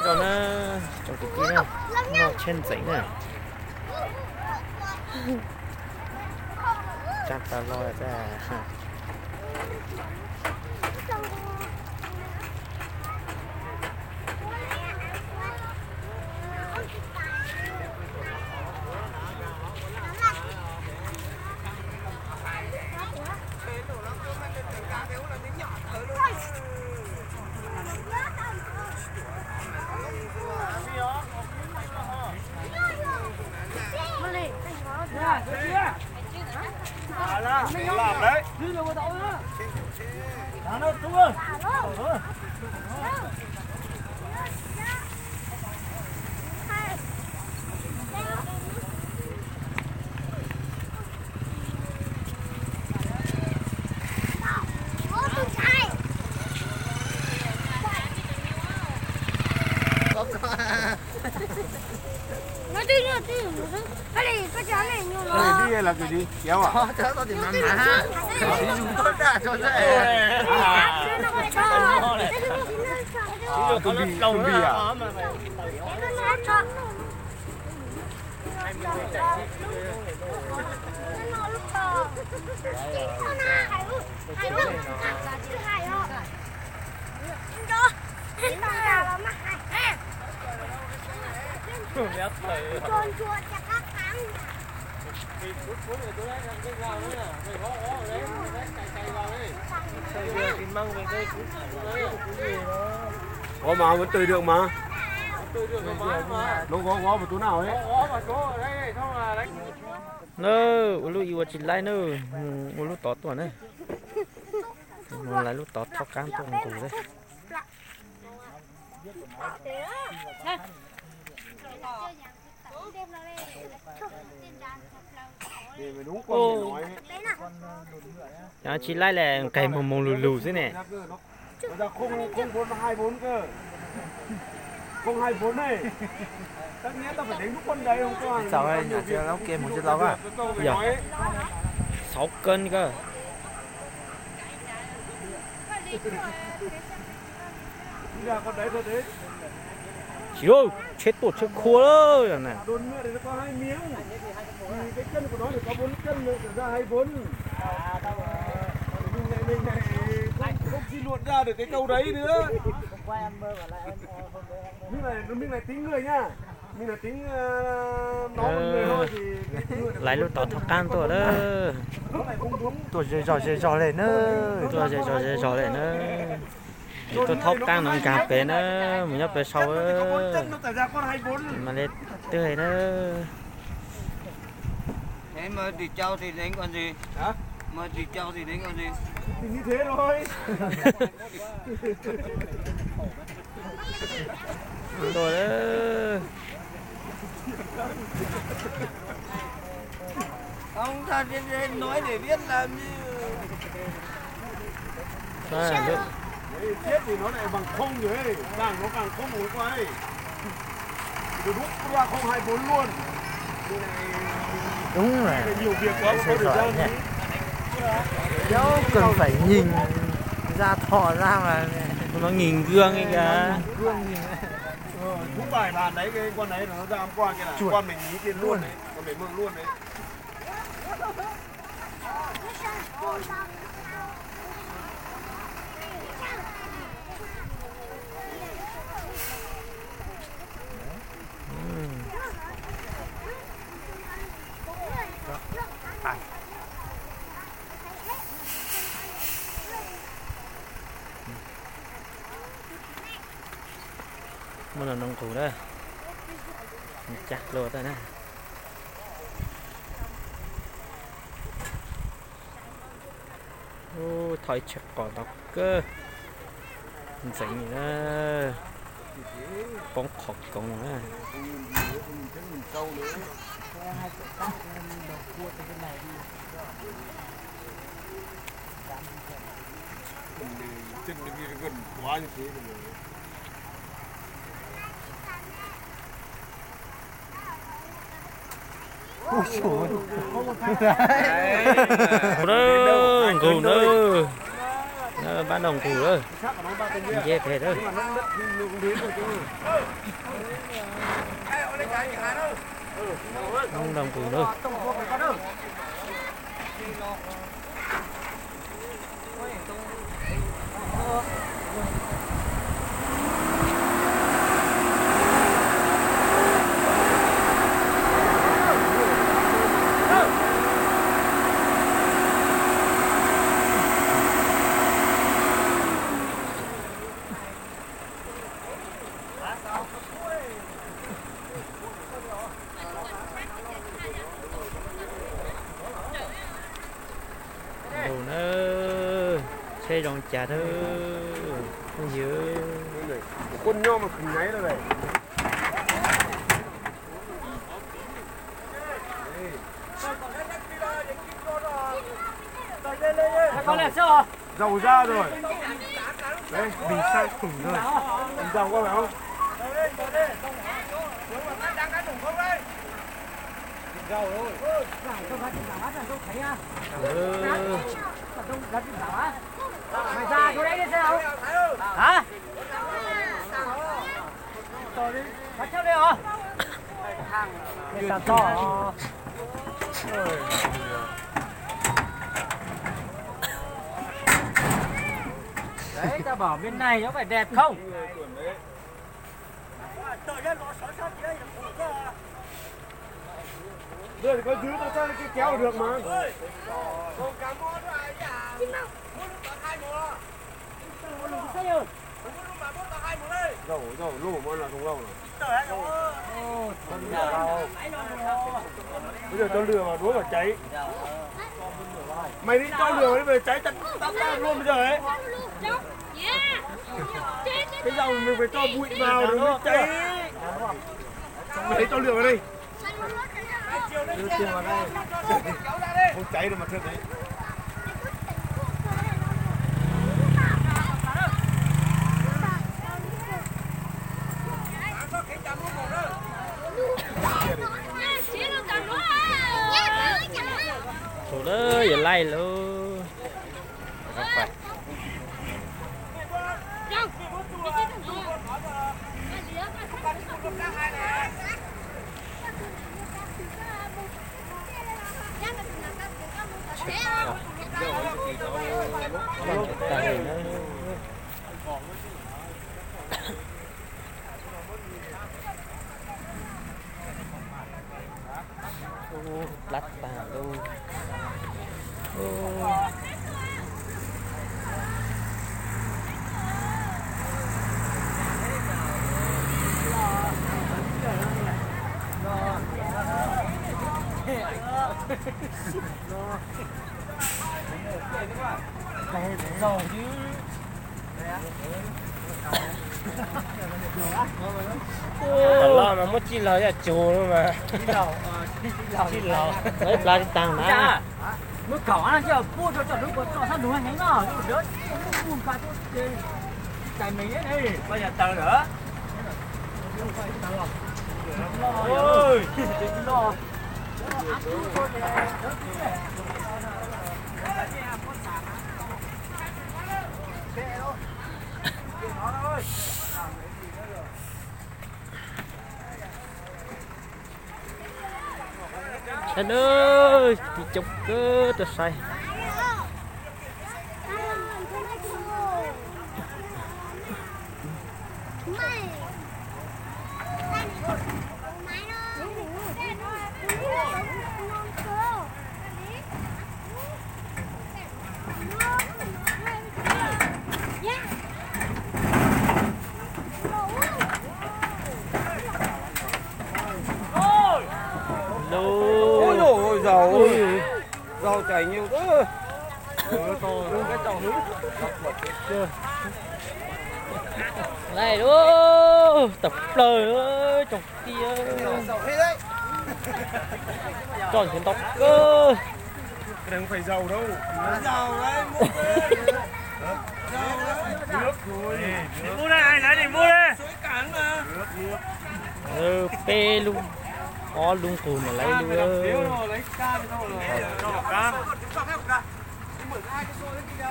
Rau na, tsoom kwv tij na, noj tsheb ntxeev na. Tsa tas los tas. Có mà vẫn tươi được mà. Nó có có một túi nào ấy. Nawb, ua lub ib ua tsis laib nawb, mus ua lub tod tuaj na. Mus lawv lub tod thob qab tuaj nqus thiab. Cov tsis laib li nqes moog moog lug lug xwb ne. Txaus, nyam tsis laub ke mus tsis laub a. Yog, sáu cân cơ. Tsis, tsheb tuaj tsheb khua lawm na. Lawv lub tod thob qab tuaj lawm. Tuaj ze zog ze zog li na. Tuaj ze zog ze zog li na. Tuaj thob qab no nkag pem na, mus nyob pem sau. Mas li twg na. Thế mà đi châu thì đến còn gì? Hả? Mà đi châu thì đến còn gì? Thì như thế thôi. Rồi đấy. Ông ta trên đây nói để biết làm gì. Đấy, tuyết thì nó lại bằng không rồi ấy, càng nó càng không hôm qua ấy. Từ lúc qua không hai bốn luôn. Đúng là nhiều việc quá, không có thời gian. Dấu cần phải nhìn ra thò ra mà. Nó nhìn gương ấy kìa. Gương nhìn. Ờ, thú bài bàn đấy, cái con đấy nó ra hôm qua kia là chuột. Con mình ý kiến luôn đấy, con mình mượn luôn đấy. Muaj los noo nqus na, cag lua tas na. Ub, thauj ib tsheb qos tau kawg, ntxeev na, poob qhov koov na. Nqus na, nqus na. Npaj nrog nqus lawm, nce pem lawm. Npaj nrog nqus lawm. Lug na, tsheb zoo cas na, phooj ywg. Zaum zaj rồi. Đấy, mình sai khủng rồi. Mình giàu quá phải không? Hả? Đấy, tao bảo bên này nó phải đẹp không? Giờ thì có dưới tao chắc cái kéo được mà. Rau, rau, lub mà nó không lâu rồi. Bây giờ tao lừa mà đuối mà cháy. Mày đi tao lừa mà đi về cháy tao tao tao luôn bây giờ ấy. Cái dầu mình phải cho bụi vào rồi mới cháy. Mày đi tao lừa vào đây. Không cháy đâu mà thơm đấy. Thaum lawm yog laij lauj. Ub, plab tag lauj. Ub. Zaug thiab. Los mas muab cij los yog tsug no mas. Cij los, plab tsis tag na. Muab kaum no coj pub rau cov lub kua txob sab nrug heev no, lub dawb lub npua nqa tuaj ces cais me ne, koj yog taw lawm. Saib nawb, coob kawg rau saib. Ui dồi ôi, giàu ơi. Giàu chảy nhiều thế. Laiv lub tawm plaws tsoom kwv tij, tso ntau kawg. Cái này không phải dầu đâu. Dầu đấy, mua về. Dầu đấy. Đừng mua đây, anh lấy đừng mua đây. Suối cạn mà. Peb lub, ob lub nqus mas laiv lub. Cái này là phiếu rồi, lấy can thôi rồi. Cho vào can. Em mở hai cái xô lên kia.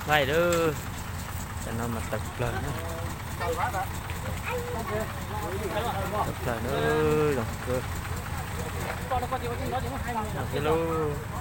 Laij lawm, cov no mas tawm plawg na. Tawm plawg na, zoo kawg. Thiab lauj.